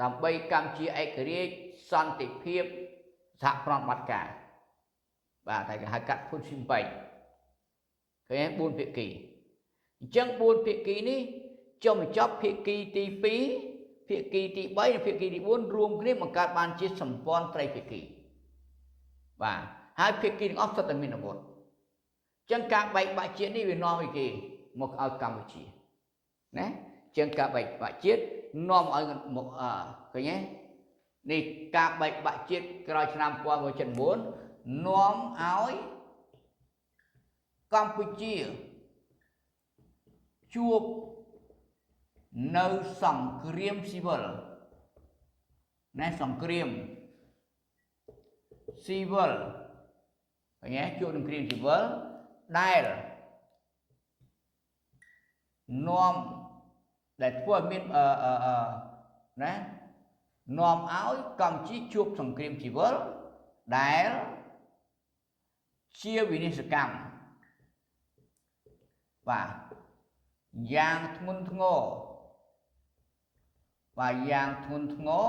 ដើម្បីកម្ពុជាឯករាជ្យ សន្តិភាព សហប្រតិបត្តិការ បាទ តែគេហៅកាត់ភុនស៊ីមប៉ៃ ឃើញទេ 4ភាគី។ អញ្ចឹង 4ភាគីនេះ ចុះបញ្ចប់ភាគីទី2 ភាគីទី3 និងភាគីទី4 រួមគ្នាបង្កើតបានជាសម្ព័ន្ធត្រីភាគី បាទ ហើយភាគីទាំងអស់សុទ្ធតែមានអាវុធ។ អញ្ចឹងការបែកបាក់ជាតិនេះ វានាំឲ្យគេមកឲ្យកម្ពុជាណា។ អញ្ចឹងការបែកបាក់ជាតិនាំឲ្យមក អឺឃើញទេ នេះការបែកបាក់ជាតិក្រោយឆ្នាំ1979 នាំឲ្យកម្ពុជាជួបនៅសង្គ្រាមស៊ីវិលណា សង្គ្រាមស៊ីវិល ឃើញទេ ជួបនឹងគ្រាមស៊ីវិលដែលនាំដែលធ្វើឲ្យមានអឺអឺណា នាំឲ្យកម្ពុជាជួបសង្គ្រាមស៊ីវិលដែលជាវិនិស្សកម្ម បាទ យ៉ាងធ្ងន់ធ្ងរ បាទ យ៉ាងធ្ងន់ធ្ងរ